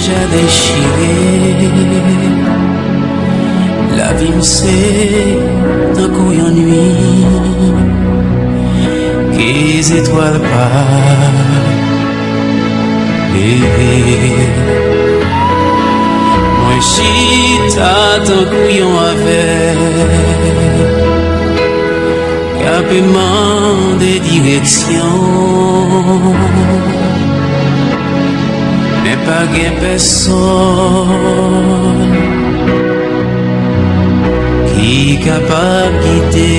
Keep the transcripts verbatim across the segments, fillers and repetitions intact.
Deja dechire. Lavi m se tankou yon nuit ke zetwal pa leve. Mwen chita tankou yon avèg k ap mande direksyon, men pa gen pèsonn ki kapab gide.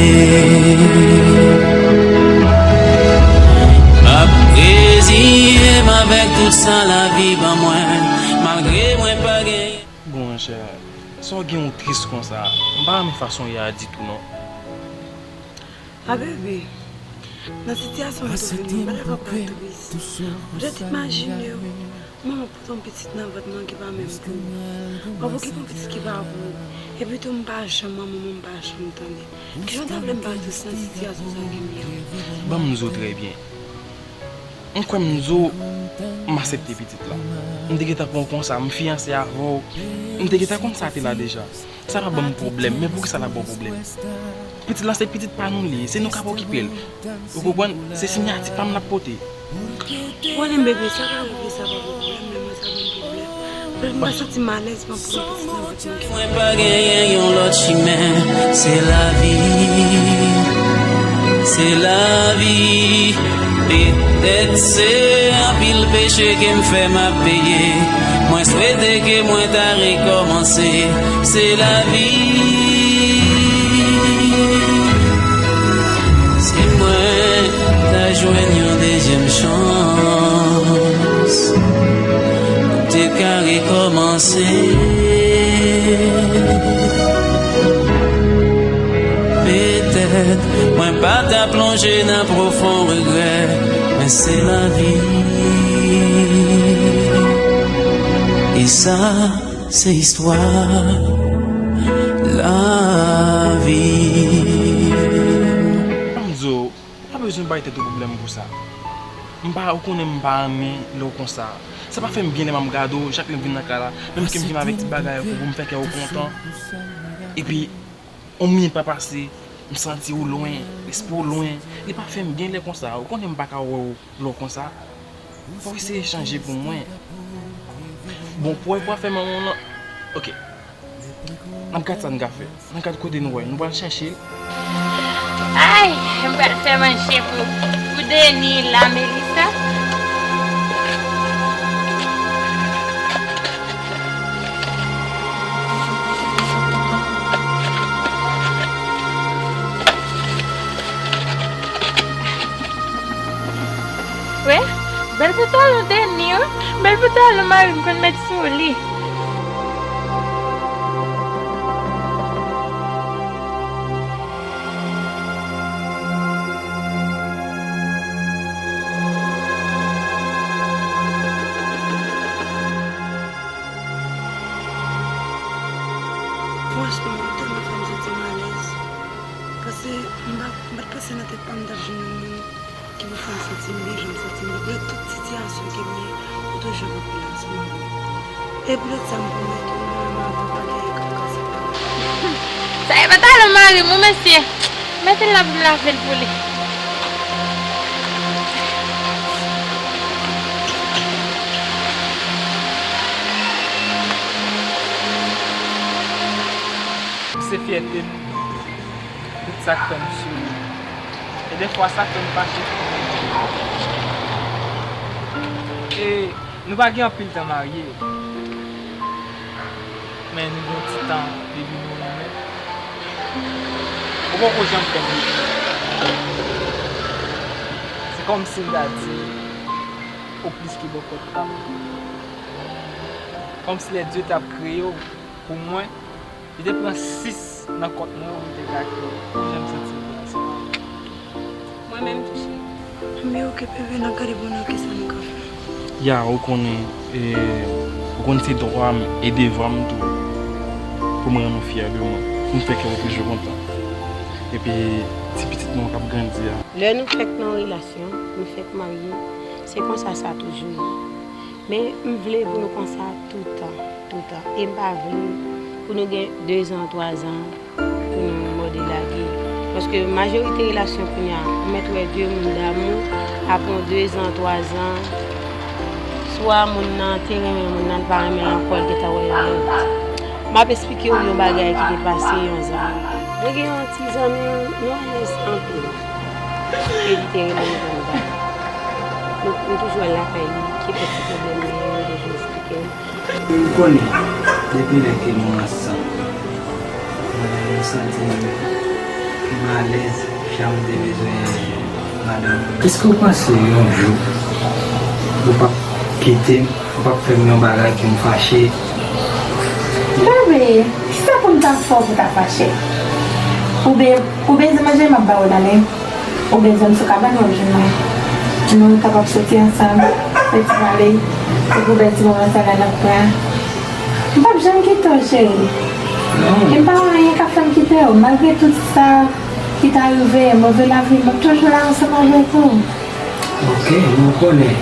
M ap reziye m avèk tout sa lavi ban mwen, malgre mwen pa genyen. Bon, monchè, sa w gen w tris konsa? M pa renmen fason w ye a ditou, non. A, bebe, nan sitiyasyon m twouve m, m pa dakò pou w tris. Ou te imajine w, manman pote yon pitit nan vant mwen ki pa menm pou ou. W ap okipe yon pitit ki pa pou ou. Epi tou, m pa janm manman w, m pa janm tande. Kijan w ta vle m pa tris nan sitiyasyon sa ke m ye a? Ban m di w trè byen. M kwè m di w, m aksepte pitit la. M te gentan pran w konsa, m fiyanse avè w. M te gentan konn sa te la deja. Sa pa ban m pwoblèm, men poukisa l ap ba w pwoblèm? Pitit la se pitit pa nou li ye, se nou k ap okipe l. Ou konprann? Se siyati pa m l ap pote. Ou konnen m bebe, sa ka rive, sa pa pwoblèm, men mwen sa ban m pwoblèm. Lè m pa santi m alèz, m ap pran pitit nan vant mwen. Mwen pa genyen yon lòt chimen, se lavi, se lavi. Petèt se anpil peche ke m fè m ap peye. Mwen swete ke mwen ta rekòmanse. Se lavi. Si mwen ta jwenn yon dezyèm chans, m te ka rekòmanse. Petèt mwen pa ta plonje nan pwofon regrè, men se lavi. E sa, se istwa lavi. Ban m di w, ou pa bezwen bay tèt ou pwoblèm pou sa. M pa, ou konnen m pa renmen lè w konsa. Sa pa fè m byen lè m ap gade w, chak lè m vin nan kay la, menm ke m vin avèk ti bagay pou, pou m fè kè w kontan. Epi, yon minit pa pase, m santi w lwen, espri w lwen. Li pa fè m byen lè konsa. Ou konnen m pa ka wè w lè w konsa. Fò w eseye chanje pou mwen. Bon, pou w, pou w fè manman w lan. Ok. N ap gad sa n ka fè. N ap gad kote nou wè. Nou pral chèche l. Ay, m pral fè manje pou, pou Deni la, Melissa. Wè, bèl pantalon Deni, wi. Bèl pantalon mari m konn met sou li. Franchman, ou tèlman fè m santi m alèz. Paske m pa, m pa t panse nan tèt pa m m t ap jwenn yon moun ki pou fè m santi m byen jan m santi m ye. Poulèt tout sitiyasyon ke m ye, ou toujou ap la ansanm avè m. E poulèt sa, m pwomèt ou, mwen menm avè w, pa gen anyen k ap kase kè m. Sa e pantalon mari m, wi, mesye. Mete l la pou m lave l pou li. Se fyète m. Tout sa k fè m souri. E defwa sa k fè m fache. E nou pa gen anpil tan marye. Men nou gen yon ti tan depi nou renmen. Ou poko janm fè m regrèt. Se kòmsi m ta di ou plis ke bòkòt pa m. Kòmsi lè Dye t ap kreye w pou mwen, li te pran sis nan kont mwen pou m te ka kreye. Jan m santi m la, se pa mwen. Mwen menm tou, cheri. Anben, oke, bebe, n ap gade pou n wè kisa nou ka fè. Ya, ou konnen, e, ou konn se dwa m e devwa m tou pou m rann ou fyè de mwen, pou m fè kè w toujou kontan. Epi, ti pitit mwen k ap grandi a. Lè nou fèk nan yon relasyon, nou fèk marye, se konsa sa toujou ye. Men m vle pou nou konsa toutan, toutan. E m pa vle pou nou gen dezan, twazan pou nou mòde lage. Paske majorite relasyon kounye a, ou mèt wè de moun damou, apre yon dezan, twazan, swa moun nan te renmen moun nan, li pa renmen l ankò, li gentan wè yon lòt. M ap esplike w yon bagay ki te pase yon zanmi. Mwen gen yon ti zanmi m, nou alèz anpil. E li te renmen yon zanmi pa m. Nou, nou toujou al lakay li, kenpòt ti pwoblèm nou gen, nou toujou esplike l. M konnen, depi lè ke nou ansanm, mwen, m santi m alèz jan m te bezwen madanm. Èske w panse yon jou ou p ap kite m, ou p ap fè m yon bagay pou m fache? Baby, kisa pou m ta fè w pou w ta fache? Ou be-, ou bezwen manje, m ap ba w l ale. Oubyen zòn sou kabann w ap jwenn mwen. Nou kapab soti ansanm, fè ti pale, se pou bèl ti moman sa la n ap pran. M p ap janm kite w, cheri. E m pa wè anyen k ap fè m kite w. Malgre tout sa ki ta rive, move lavi, m ap toujou la ansanm avèk ou. Ok, nou konnen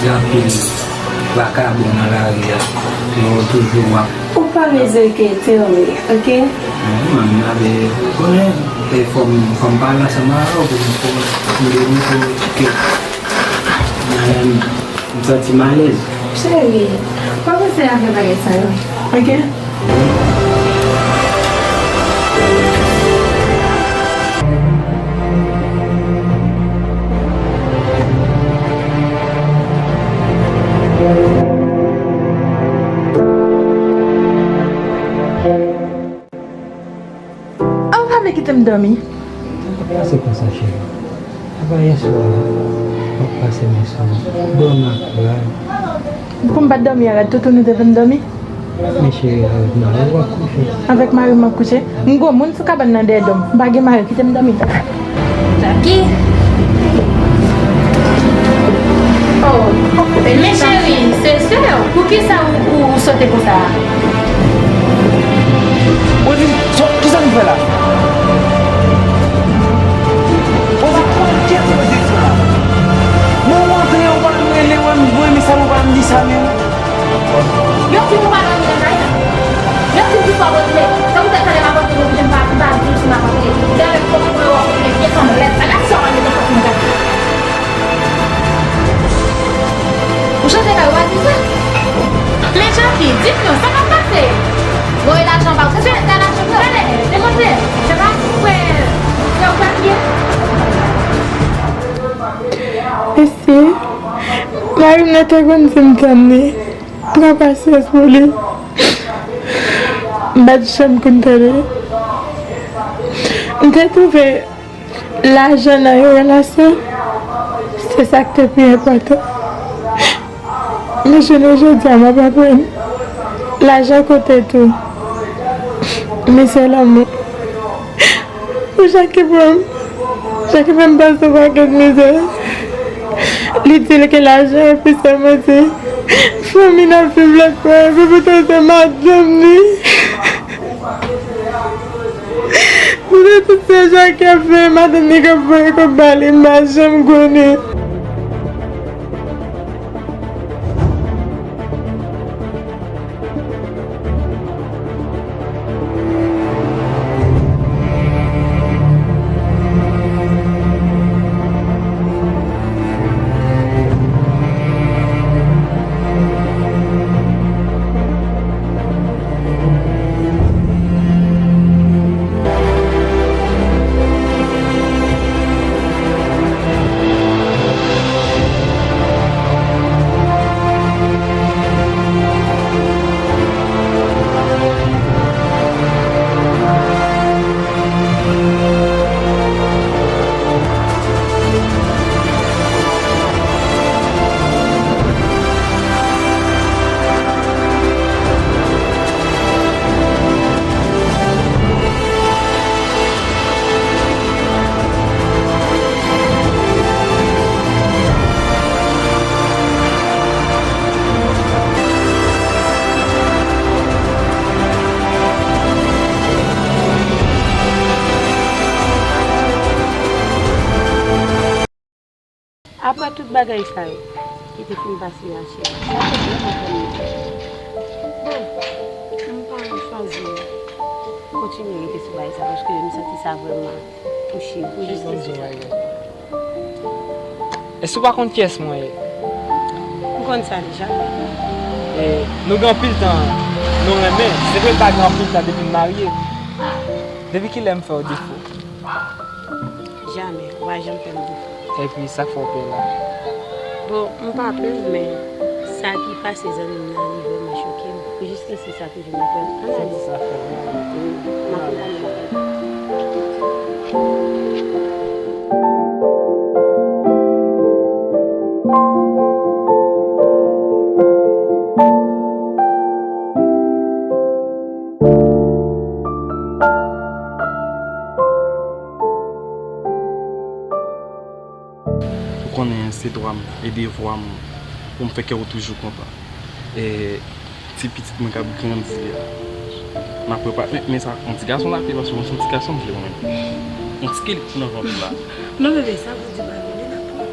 gen anpil vakabon nan lari a, yo toujou ap Ou pa bezwen enkyete w, oke? Non, manmi, a, ben, ou konnen, e, fò m, fò m pale ansanm avè w pou m, pou m, pou m demontre w ke mwen menm, m santi m alèz. Cheri, pa panse a fè bagay sa yo, oke? Ou pa vle kite m dòmi? Pase konsa, cheri. Apa yè swa, m ap pase men sou ou. Dòmi ak rad. Pou m pa t dòmi a rad, toutouni te fè m dòmi? Men cheri, avèk mari w ap kouche. Avèk mari m ap kouche? M gwo moun sou kabann nan dèyè do m. M pa gen mari, kite m dòmi. Jackie. Oh, men cheri, se sè w. Poukisa ou, ou, ou sote konsa? Rosine, so-, kisa nou fè la? Rosine, kisa nou fè la? Mwen w antre, ou pa m rele, w a m voye mesaj, ou pa m di sa menm. Yo di nou pa dòmi nan kay la. Yo di nou pa rantre. Se poutèt sa lè m ap rantre, m oblije m pa, m pa di w si m ap rantre. Dayè, kòman mwen wè w ap rantre byen sanm lèd sa. Gad sa w ap mete sòti nan kay la. Ou chanje kay, ou pa di sa? Men Jackie, di m non, sa k ap pase? Voye lajan ba w, se sa, se lajan ba w. Gade, demontre. Se pa frè, frè w pa byen. Mesye, mari m nan te konn di m tann li. Pran pasyans pou li. M pa t janm konn tande. M te twouve lajan nan yon relasyon, se sa k te pi enpòtan. Men jounen jodi a, m ap aprann lajan konte tou. Men se lanmou. Pou Jackie pran m. Jackie fè m pase yon pakèt mizè. Li di l ke lajan epi sèlman di fanmi n ap viv lòt bò, epi poutan se madanm li. Poutèt tout sa Jackie ap fè, madanm li k ap voye kòb ba li, m pa janm konnen. Apre tout bagay sa yo, ki te fin pase a, cheri. Sa te vrèman fè m mal. Bon, m pa chwazi kontinye rete sou bagay sa, paske m santi sa vrèman touche m. Pou jis te sa. Èske w pa konn kiyès mwen ye? M konn sa deja. E, nou gen anpil tan nou renmen. Se vre, n pa gen anpil tan depi n marye. Depi kilè m fè w defo? Jamè, ou pa janm fè m defo. Epi, sa k fè w pè la? Bon, m pa pè, men sa ki pase zanmi m nan, li vrèman choke m. Pou jis te se sa ki vin apre m. Ann ale. Sa fè mal. Wi, m ap konprann ou. Ou konnen se dwa m e devwa m pou m fè kè w toujou kontan. E ti pitit mwen k ap grandi a, m ap prepare, men, men sa, yon ti gason l ap ye, paske mwen se yon ti gason m vle mwen menm. Yon ti kelik pou nan vant ou la. Non, bebe, sa Bondye ba nou, li la pou nou.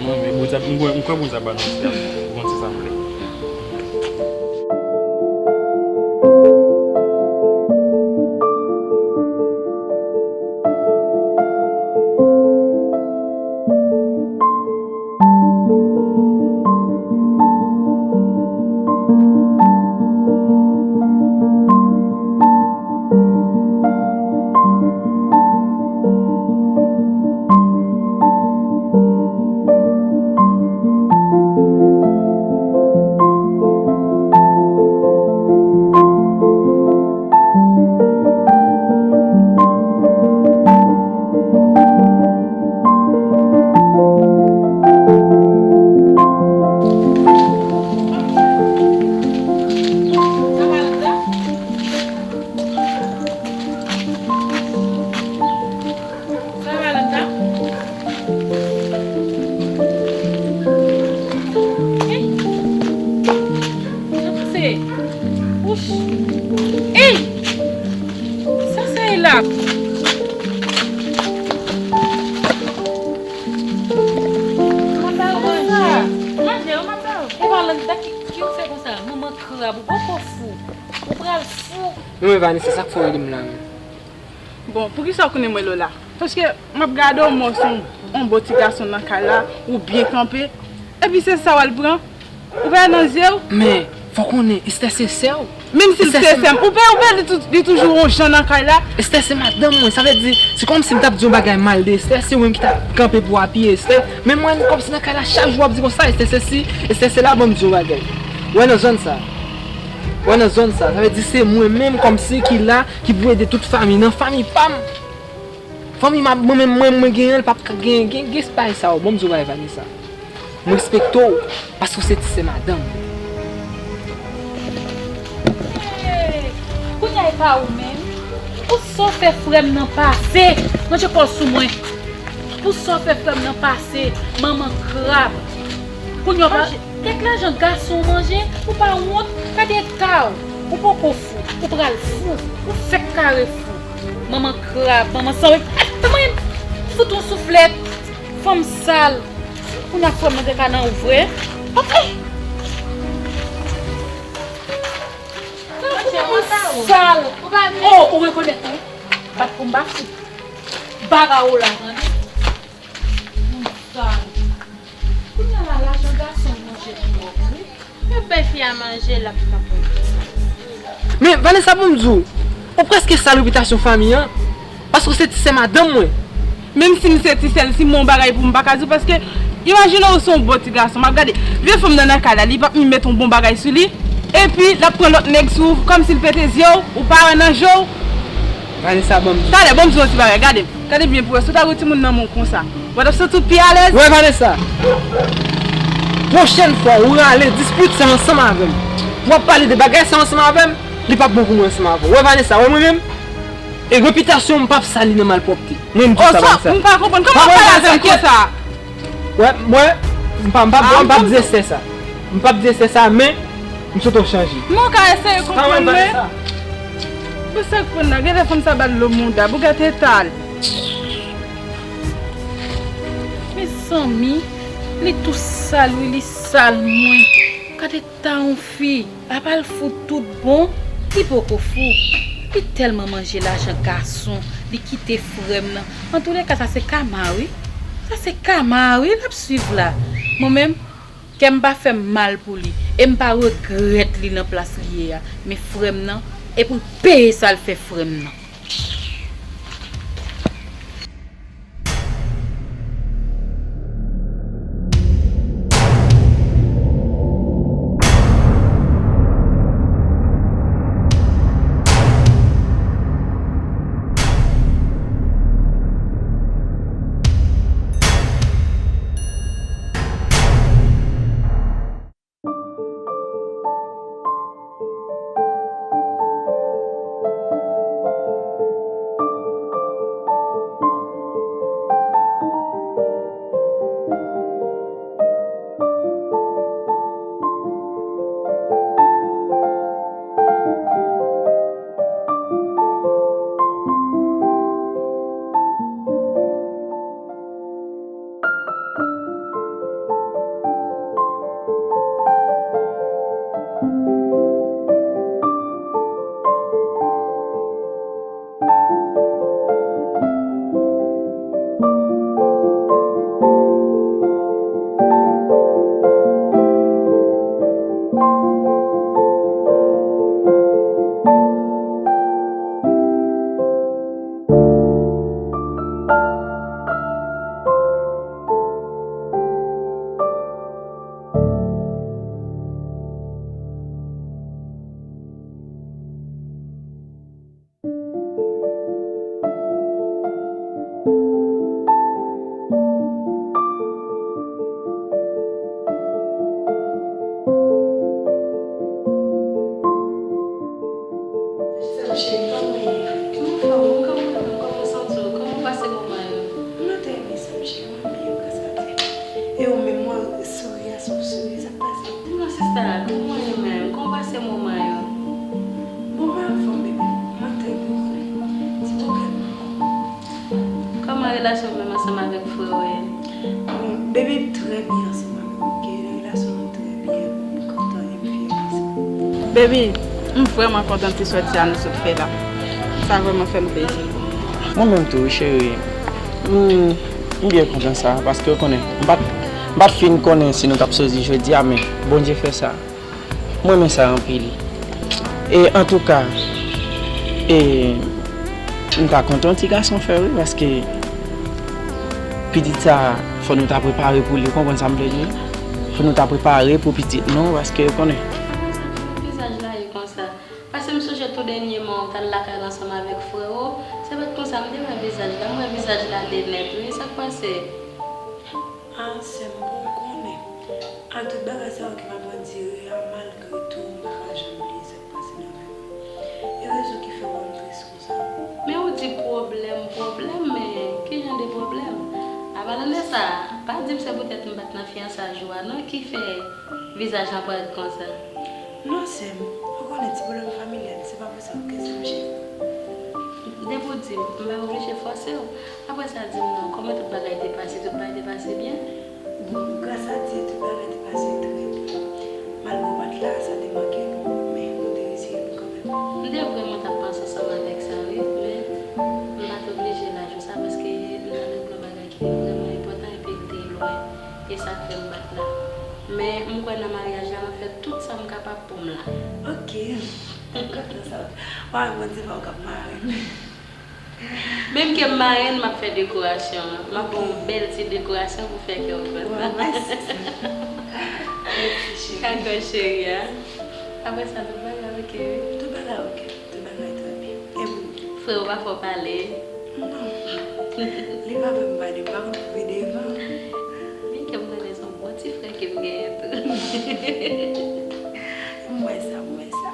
Non, men Bondye ap, m kwè, m kwè Bondye ap ba nou yon ti gason. Ou konn se sa m vle. Sa va, Landa? Ey! Sa pase? Wouch! Ey! Sa sa ye la? Mwen ba w manje. Manje, mwen ba w. Epa, Landa, ki, ki ou fè konsa? Manman krab, ou poko fou. Ou pral fou. Men mwen, Vanessa, sa k fè w rele m la menm? Bon, poukisa w konnen mwen lè w la? Paske m ap gade w, m wè w se yon, yon bon ti gason nan kay la, ou byen kanpe. Epi se sa w al pran? Ou pa nan zye w? Men, fò w konnen, Esther se sè w. Menm si l se sè m, ou pa, ou pa, li tou-, li toujou yon jan nan kay la. Esther se madanm mwen, sa vle di, se kòmsi m t ap di yon bagay mal de Esther, se ou menm ki t ap kanpe pou apiye Esther. Men mwen, kòmsi nan kay la, chak jou w ap di konsa, Esther se si, Esther se la, ban m di yon bagay. Ou wè nan zòn sa, ou wè nan zòn sa, sa vle di se mwen menm kòmsi ki la, ki pou ede tout fanmi nan fanmi pa m. Fanmi m ap, mwen menm, mwen, mwen genyen l, p ap ka gen, gen, gen espay sa yo. Bon, m di w bagay, Vanessa. M respekte w, paske w se ti sè madanm. Hey! Kounye a e pa ou menm? Pou sa w fè frè m nan pase? Ranje kò w sou mwen. Pou sa w fè frè m nan pase? Manman krab. Kounye a w pa Kèk lajan gason w manje, ou pa wont, gade eta w. Ou poko fou, ou pral fou, ou fèk kare fou. Manman krab, manman sanwont, manman fout yon souflèt. Fanm sal. Kounye a frè m nan te ka nan ou vre. Ok. Fanm sal. Oh, ou rekonèt tou. Bat pou m ba fou. Bagay ou la, tande. Moun sal. Kounye a la, lajan gason manje twòp, wi. Yo bay fi a manje, l ap kanpe. Men, Vanessa, pou m di w, ou prèske sal repitasyon fanmi an, paske w se ti sè madanm mwen. Menm si m se ti sè l, si m wè yon bagay pou m pa ka di w, paske imajine w se yon bon ti gason, m ap gade, vye fanm nan nan kay la, li p ap menm met yon bon bagay sou li, epi l ap pran lòt nèg sou ou, kòmsi l pete zye w, ou pa wè nan je w. Vanessa, ban m di w. Talè, ban m di w yon ti bagay, gade. Gade byen pou wè, si w ta gen yon timoun nan men w konsa, w pa t ap santi w pi alèz? Wè, Vanessa, pwochèn fwa ou rale dispit sa ansanm avè m, w ap pale de bagay sa ansanm avè m, li p ap bon pou mwen ansanm avè w. Wè, Vanessa, wè mwen menm, e repitasyon m p ap sali nan malpwòpte. Mwen, m di w sa, Vanessa. M pa konprann. Kòman w ap pale avè m konsa? Wè, mwen, m pa, m pa, m p ap di Esther sa. M p ap di Esther sa, men m swete w chanje. Men w ka eseye konprann mwen. Vanessa. Pou sa k pran nan, gade fanm sa ba l lo mouda, pou gade eta l. Mezanmi, li tou Sal wi, li sal mwen. Gade ta yon fi, apa l fou tout bon. Li poko fou. Li tèlman manje lajan gason, li kite frè m nan. Antouleka, sa se kama wi. Sa se kama wi l ap swiv la. Mwen menm, kè m pa fè m mal pou li. E m pa regrèt li nan plas li ye a. Men frè m nan, e pou l peye sa l fè frè m nan. Sè m cheri, kòman w ye? Kòman w fè w? Kòman w ye menm? Kòman w santi w? Kòman w pase moman yo? Mwen trè byen, sè m cheri, mwen byen, gras a Dye. E ou menm, mwen souri a, sou souri, sa k pase? Di mwen, sista, kòman w ye menm? Kòman w pase moman yo? Bon, mwen anfòm, baby. Mwen trè byen, ou konnen. Ti pwoblèm. Kòman relasyon w menm ansanm avèk frè w ye? Bon, baby trè byen ansanm avèk mwen, ok? Relasyon nou trè byen, m kontan e m fyè de sa. Baby, m vrèman kontan ti sòti a nou sot fè la. Sa vrèman fè m plezi. Mwen menm tou, wi, cheri. M, m byen kontan sa, paske w konnen, m pa t, m pa t fin konnen si nou t ap sòti jodi a, men Bondye fè sa. Mwen renmen sa anpil. E antouka, e, m ta kontan yon ti gason fè wi, paske pitit sa, fò nou ta prepare pou li, ou konprann sa m vle di? Fò nou ta prepare pou pitit nou, paske ou konnen. Vizaj la ye konsa. Paske m sonje tou dènyèman ou t al lakay la ansanm avèk frè w. Se pa t konsa m te wè vizaj la. M wè vizaj la ale nèt wi. Sa k pase? Ah, sè m, bon, ou konnen. Ak tout bagay sa yo ki p ap andire a, malgre tou, m pa ka janm bliye sa k pase nan vi m. E rezon ki fè w wè m tris konsa. Men ou di pwoblèm, pwoblèm, men ki jan de pwoblèm? Apadan de sa, pa di m se poutèt m pa t nan fiyansaj ou a non ki fè vizaj lan parèt konsa. Non, sè m, ou konnen ti pwoblèm familyal, se pa pou sa, ok, sè m cheri? Depi w di m, m pa oblije fòse w. Apre sa, di m non, kòman tout bagay te pase? Tout bagay te pase byen? Bon, gras a Dye, tout bagay te pase trè byen. Malgre w pa t la, sa te manke nou, men nou te resi renmen kanmenm. M te vrèman t ap panse ansanm avèk sa, wi, men m pa t oblije laj ou sa, paske m t ap regle yon bagay ki te vrèman enpòtan epi l te lwen, e sa k fè m pa t la. Men m kwè nan maryaj la, m ap fè tout sa m kapab pou m la. Ok. M kontan sa. Mwen, mwen di pa w k ap mare m. Menm ke m marenn, m ap fè dekorasyon an. M ap fè yon bèl ti dekorasyon pou fè kè w kontan. Wa, mèsi. Mèsi, cheri. Kakò cheri a. Apre sa, tout bagay oke, wi? Tout bagay oke. Tout bagay trè byen. E pou ou? Frè w pa fè w pale? Non. Li pa fè m pale, m pa konn pou pi devan. Byen ke m tande se yon bon ti frè ke m genyen tou. M wè sa, m wè sa.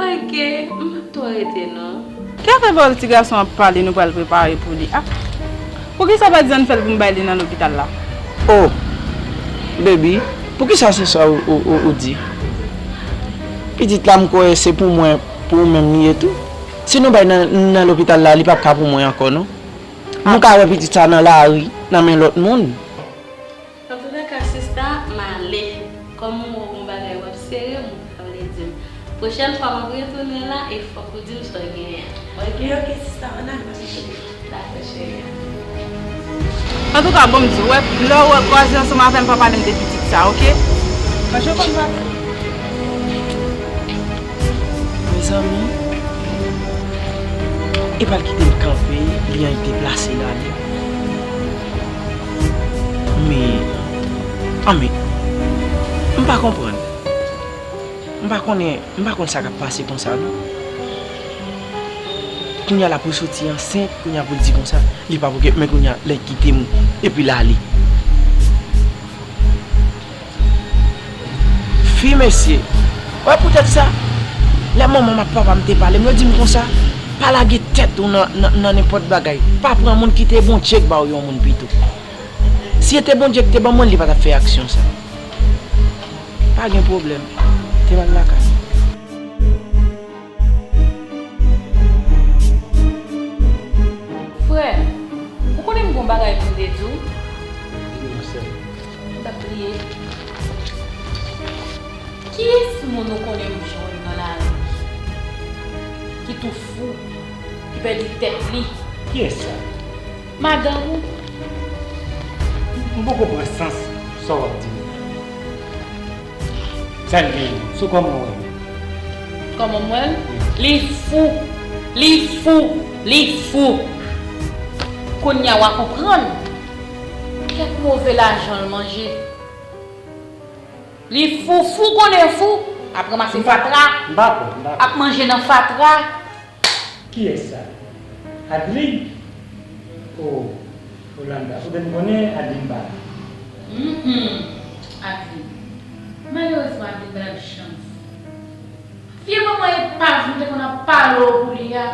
Ok, m p ap twò rete non. Kè fè vòl ti gason ap pale, nou pral prepare pou li. Ah, poukisa pa di ann fè l pou m bay li nan lopital la? Oh, baby, poukisa se sa ou, ou, ou, ou di? Pitit la m kwè se pou mwen, pou ou menm li ye tou. Si nou bay nan, nan lopital la, li p ap ka pou mwen ankò non. Nou ka wè pitit sa nan lari, nan men lòt moun. Antouleka, si Pwochèn fwa m ap retounen la e fòk ou di m sa w genyen an. Ok, ok, sista, ann ale, m ap retounen. Dakò, cheri. Antouka, bon, m di w, wè, lè w wè kwaze ansanm avè m, pa pale m de pitit sa, ok? Manje konn pale. Mezanmi, epa l kite m kanpe, li annik deplase l ale. Men, anben, m pa konprann. M pa konnen, m pa konn sa k ap pase konsa, non. Kounye a la pou l soti ansent, kounye a pou l di konsa, li pa pou gen, men kounye a, lè l kite m, epi l ale. Fi mesye, wè poutèt sa, lè manman m ak papa m te pale m, yo di m konsa, pa lage tèt ou nan, nan, nan nenpòt bagay. Pa pran moun, kite Bondye k ba w yon moun pito. Si se te Bondye ki te ban mwen l, li pa t ap fè aksyon sa. Pa gen pwoblèm. Te ba l lakay. Frè, ou konnen m gon bagay pou m te di w? Di m, sè. M t ap bliye. Kiyès moun ou konnen m jwenn nan lari ki tou fou, ki pèdi tèt li? Kiyès sa? Madanm ou. M poko pran sans sa w ap di m nan. Sa l genyen? Sou kòman w wè l? Kòman m wè l? Wi. Li fou! Li fou! Li fou! Kounye a w a konprann kèk move lajan l manje. Li fou, fou konnen fou, ap ranmase fatra, m pa kwè, m pa kwè. Ap manje nan fatra. Kiyès sa? Adeline? O, Rolanda, poutèt m konnen Adeline pa la. Hum, hum, Adeline. Malerezman, Adeline pa t ap chans. Vye manman epav m te konn ap pale w pou li a.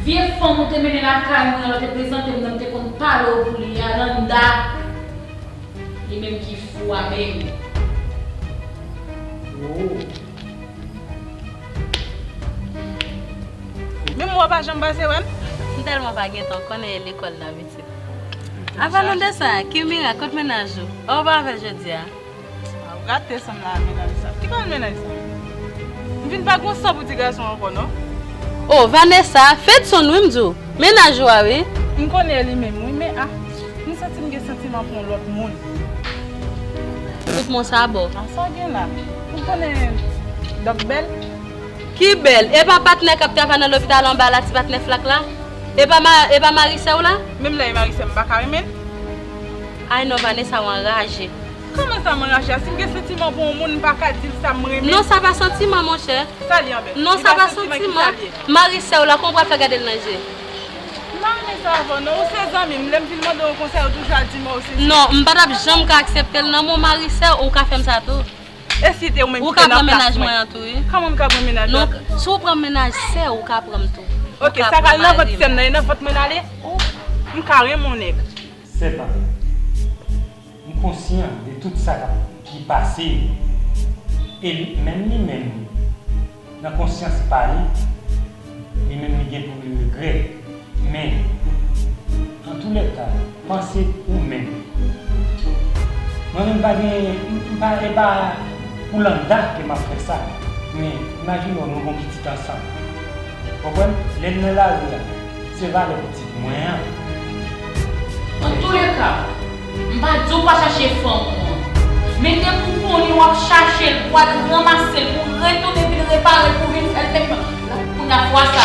Vye fanm ou te mennen lakay mwen an, lè w te prezante m nan, m te konn pale w pou li a, Landa. Li menm ki fou a menm. Oh. Menm ou pa janm pase wè m? M tèlman pa gen tan, w konnen e lekòl n ap isit. Apalan de sa, Kimira, kot mennaj ou? Ou pa avè l jodi a? A, ou gate sanm la, mennaj sa. Ki bèl mennaj sa? M vin pa gon san pou ti gason ankò, non. Oh, Vanessa, Fedson wi m di w. Mennaj ou a, wi. M konnen li menm, wi, men a, m santi m gen santiman pou yon lòt moun. Tout moun sa bò. A, sa w gen la? Ou konnen Dòk Bèl? Ki Bèl? E pa patnè k ap travay nan lopital anba la, ti patnè flak la? E pa ma-, e pa mari sè w la? Menm lè e mari sè m, m pa ka renmen l? Ay non, Vanessa, w anraje. Kòman sa m anraje a? Si m gen santiman pou yon moun, m pa ka di l sa m renmen? Non, sa pa santiman, monchè. Sa li anben? Non, sa pa santiman. Mari sè w la, kòman w pral fè gade l nan je? M pa renmen sa avè w, non. Ou se zanmi m. Lè m vin mande w yon konsèy, ou toujou ap di m ou se zanmi m. Non, m pa t ap janm ka aksepte l, non. Mon mari sè w, ou ka fè m sa tou. E si te ou menm ki te nan plas mwen? Ou ka pran mennaj mwen an tou, wi. Kòman m ka pran mennaj ou? Non, si w pran mennaj sè w, ou ka pran m tou. Ok, sa k al nan vant sè m nan, e nan vant mwen l ale? M ka renmen yon nèg. Sepandan, m konsyan de tout sa k ap, ki pase, e li, menm li menm, nan konsyans pa li, li menm li gen pou li regrèt. Men, antoulèka, panse ou menm. Mwen menm pa gen, m pa, e pa pou Landa ke m ap fè sa. Men, imajine w, nou gon pitit ansanm. Konprann? Lè n nan lari a, se valè pitit mwen an. Antoulèka, m pa di w pa chache fanm ou an. Men depi w konnen w ap chache l, pou w al ranmase l, pou w retounen vin repare l, pou w vin fè l menm jan. Kounye a fwa sa,